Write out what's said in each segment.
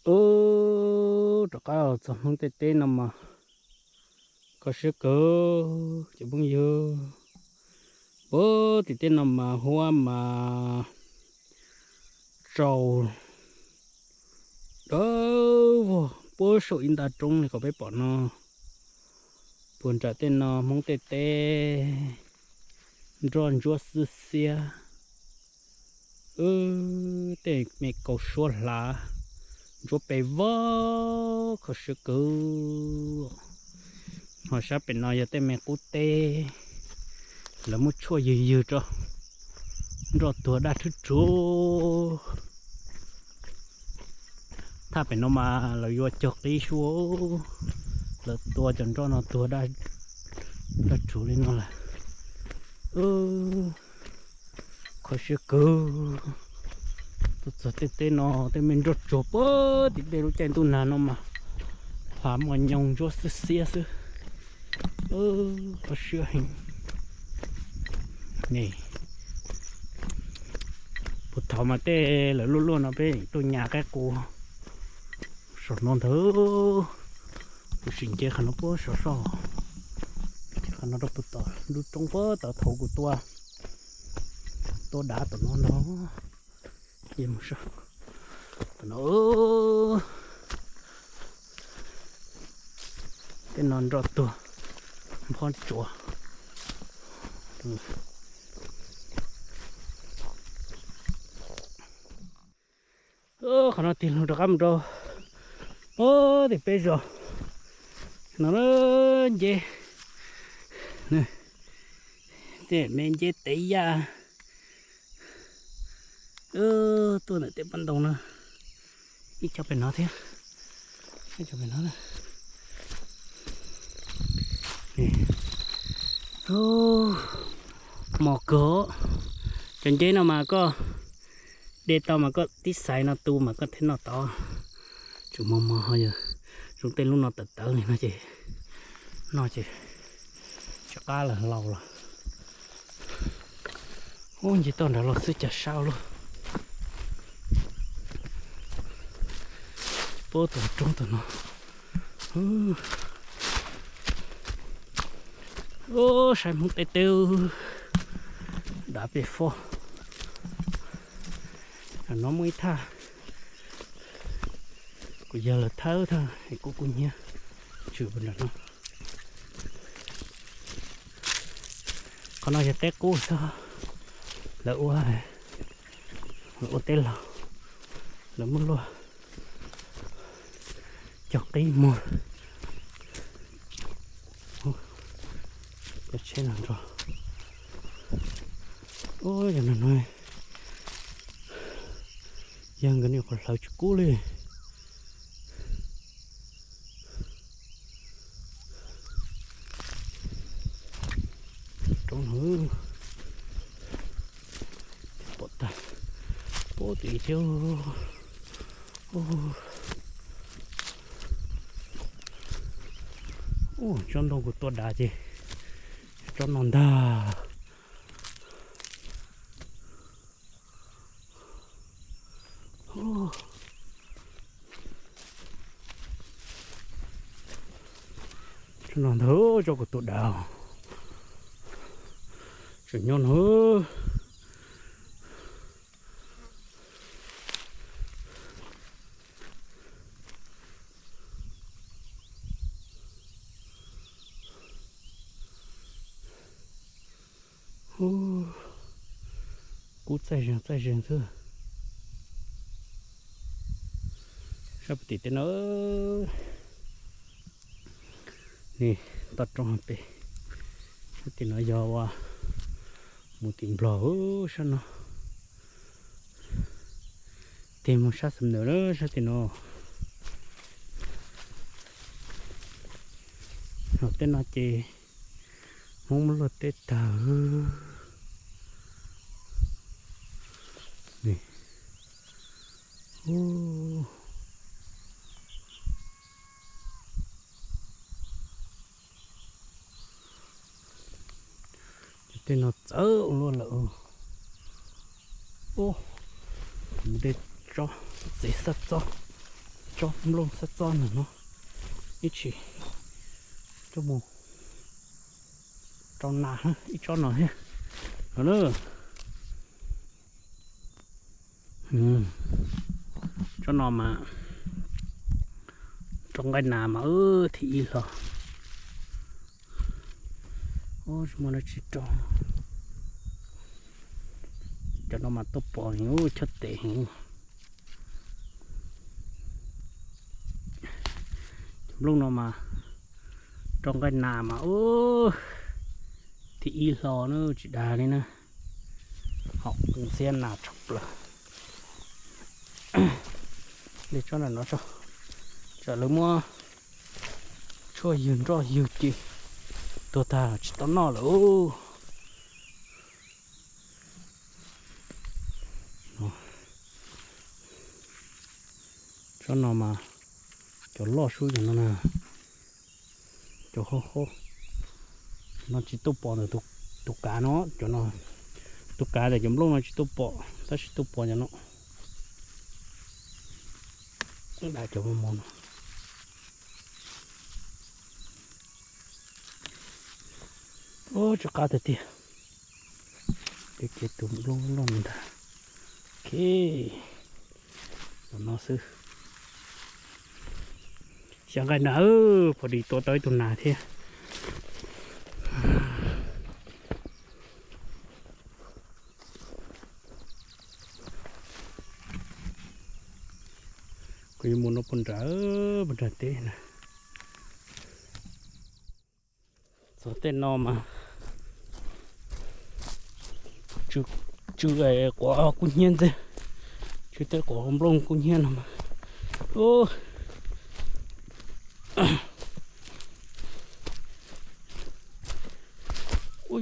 Ub, rov qab los txog Hmoob tej teb no mas kho siab kawg cov phooj ywg. Puag tim tej no mas huab mas tsaus dawb vog puag saum ib nta roob li qhov peb pom no. Puag nram tej no Hmoob tej teb nroj ntsuab xwb xiab. Wb tej me kaus suab hlav ntsuab pes vog kho siab kawg. Ho sab pem no yog tej me qub teb, lawv muab tshuaj ywg ywg rau nroj tuag daj rhuv rhuv. Thaj pem no mas lawv yuav cog qib suab, lawv tua cov nroj no tuag daj rhuv li no lawm. Kho siab kawg. Tuaj txog tej teb no tej me nroj tsuag puag tim tej lub caij ntuj nag no mas hlav mos nyoos ntsuab xwb xiab xwb. Kho siab heev. Puag thaum mas tej lawv luaj luaj no peb tuaj nyas qaib qus saum no ntag. Kuv sim nce qhov no puag saum soj, qhov no rau puag tom lub roob puag tod thaum kuv tua, tua dav tom no ntag. Tom no tej no nroj tuag nphob tsuas. Qhov no tig lug rov qab mus rau puag tim peb zos no nceb, tej me nceb tev yaj tuaj ntawm tej pob ntoo na. Ib co pem no thiab, ib co pem no. Mos kawg, cov nceb no mas koj de tau mas koj tib xaiv no tu mas koj thiaj noj tau. Tseem mos mos ho yog zoo tej lub no tawv tawv li no ces noj ces tsw qab lawm laus lawm. Ub, nce toj nrad los xwb cas sab luaj. Puag tom roob tom no. Ub, saib Hmoob tej teb dav pes fo. Nram no muaj ib thaj, kuj yog lawv thawb thaj es kuj kub hnyiab tsw puag nram no. Qhov no yog teb qub xwb, lawv ua, lawv ua teb laug, lawv muab luaj cog qib muag. Cov tsheb los nrog. Ub, yog no no, yog nkawd niam qhuav hlawv tsis kub li. Roob no pom tag, pom tim thiab. Ub, tsob ntoo kuv tua dav ces tsob no ntag. Tsob no ntag, tsob kuv tua dav, tseem nyob no. Kub txaij zeeg txaij zeeg xwb. Sab puag tim tej no, ne, toj roob pem, sab tim no yog ua mus tim Nplog sab no. Tig mus sab Xam Nws na, sab tim no. Tej no ces Hmoob muab luaj teb tag. Tej no txawv ua luaj lawm. Ub, tej tsob txiv xab txob, tsob nplooj xab txob no, ib tsis coj mus rau nas ib tsob no thiab no na. Tsob no mas rau nqaij nas mas thim ib hlo. Tsis muaj dab tsi rau. Cov no mas tuaj pom heev, chob tes heev. Cov nplooj no mas rau nqaij nas mas thim ib hlo na, tsis dag li na. Haum xiab nas tshaj plaws. Li tsob no, tsam lawv muab tshuaj ywg nroj ywg ces tuag tag tsis tau noj lawm. Tsob no mas cov loj sub cov no na, cov hob hob no tsis tuaj pom ntawm tus kav no, cov no, tus kav ntawm cov nplooj no tsis tuaj pom, tab sis tuaj pom cov no. Dam cov mos mos no. Ub, tsw qab tiag tiag. Ces tus nplooj loj ntag. Ok, no xwb. Xyaw nqaij nas, pom li tua tau ib tug nas thiab. Kuv yuav mus no puag nram, puag nram teb na. Txog tej no mas tsw quav kub hnyiab ntxiv, tsw tej quav nplooj kub hnyiab no mas. Ub,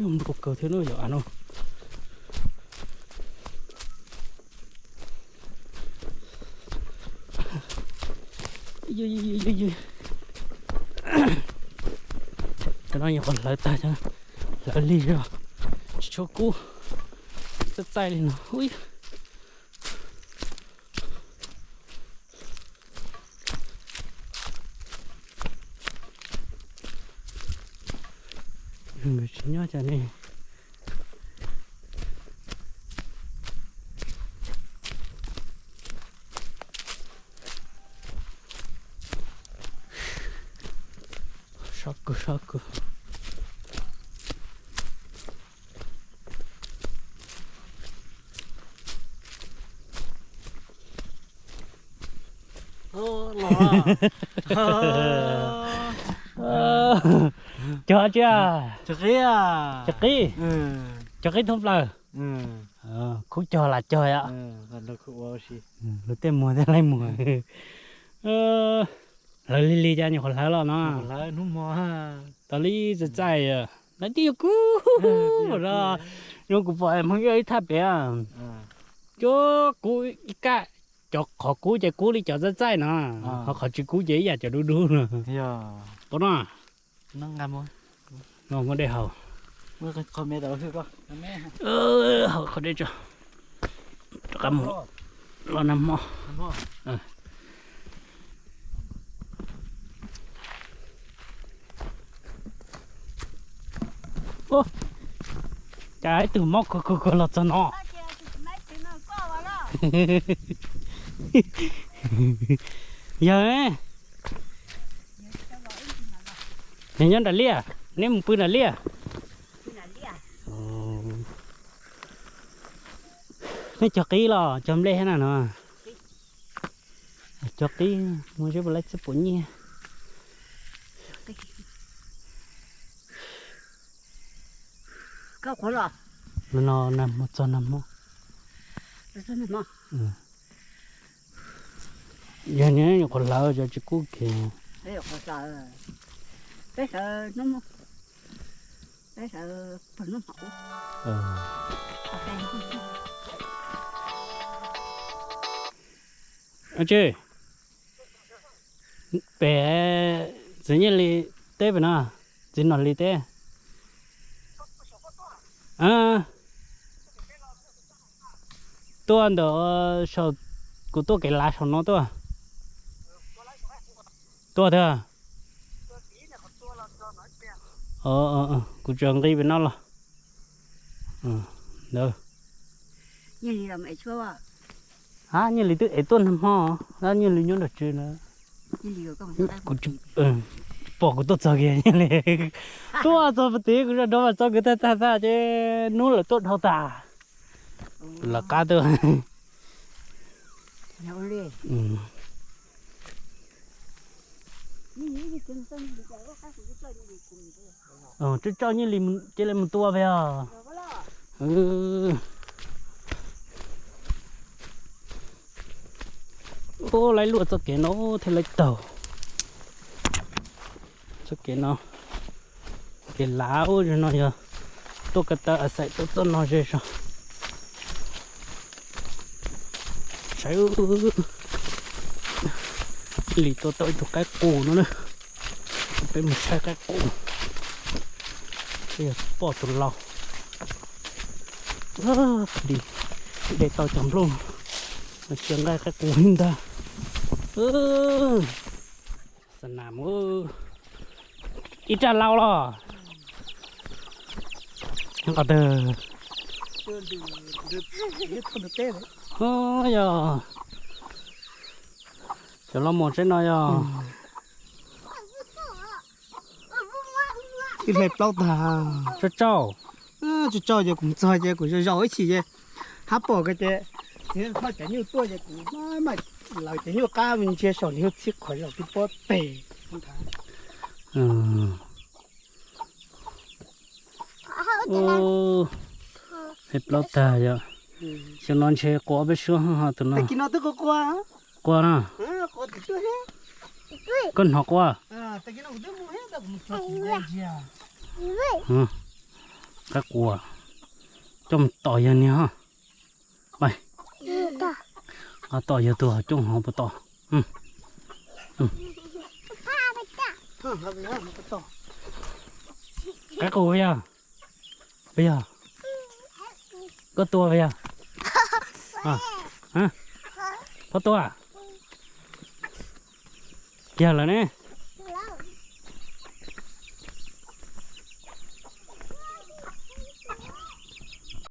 yog nplooj kawg thiab no yog av no. Cov no nyuam qhuav hlawv tag, hlawv lig zog, tsis tshua kub, txaij txaij li no. Tsis nyob cas ne. Sab kawg, sab kawg. Cog tsi? Cog qib, cog qib thoob plaws. Khub cog lam cog yom. Lub tej muag tej laij muag. Hlawv lig lig cas nyuam qhuav hlawv los no. Tas li txaij txaij, lawv twb yuav kub no. Zoo kuv pom hmoov ib thaj pem, cov kub ib kaj, cov qhov kub ces kub li cov txaij txaij no, ho qhov tsis kub ces ib yam cov dub dub no. Pom no, no muaj dej haus. Haus qhov dej tso, rov qab mus los nag hmo. Cas ib tug mob kawg kawg kawg los txog no. Yog, neb nyob nram liaj, neb mus pw nram liaj. Neb cog qib los cog nplej thiab na no? Cog qib, mus seb puas laib txhiab puas nyiaj. No nag hmo txog nag hmo. Yog nyuam qhuav hlawv cov tsis kub kiag. Tsis, pem txiv Nyiaj Lis teb pem no, txiv Nom Lis teb. Tuaj ntawm, kuv tuaj kev lav saum no tuaj. Tuaj thiab. Kuv tsuas nqis pem no los. Ntawd. A, Nyiaj Lis twb ev tuaj nag hmo, Nyiaj Lis nyob nram tsev na. Kuv tsis pom kuv tuaj txog kiag Nyiaj Lis. Tuaj txog puag tid kuv zoj dov mas txog kwv tag tag tag ces hnub lawm tuaj dhau tas. Lawv qab tuaj. Tsuj tsuj Nyiaj Lis cia li mus tua peb os. Ub, laib luaj txoj kev no thiaj laib taug. Txoj kev no, kev lav ub, zaum no yog tuaj ko taw a xaim tuaj txoj no ze zog. Saib, Lis tua tau ib tug qaib qus no na. Peb mus saib qaib qus. Peb yog poj tus laus. Lis de tau cov nplooj, cia nqaij qaib qus li ntag. Xa nam mus ib raj lau los. Qhov twg? Yog cov los mus tseeb no yog. Ib hle plaub tag. Tsauj tsauj. Tsauj tsauj ces kuv mus txog ces kuv zaum zaum ib chim ces hab pom ko ces txiv kho cov nyuj tuaj ces kuv mam lawv cov nyuj qab mus ntsia saum nws yog txhib qhov zaum tib pob pem. Hle plaub tag yom. Xyoo no ntshe qua peb suab ho tus no. Qua no. Koj hnov qua? Qaib qua. Coj mus tom yawg niag ho. Tom yawg tus coj hnov puas tom. Qaib qus yog. Puas yog? Koj tua puas yog? Koj tua? Kiag lawm ne.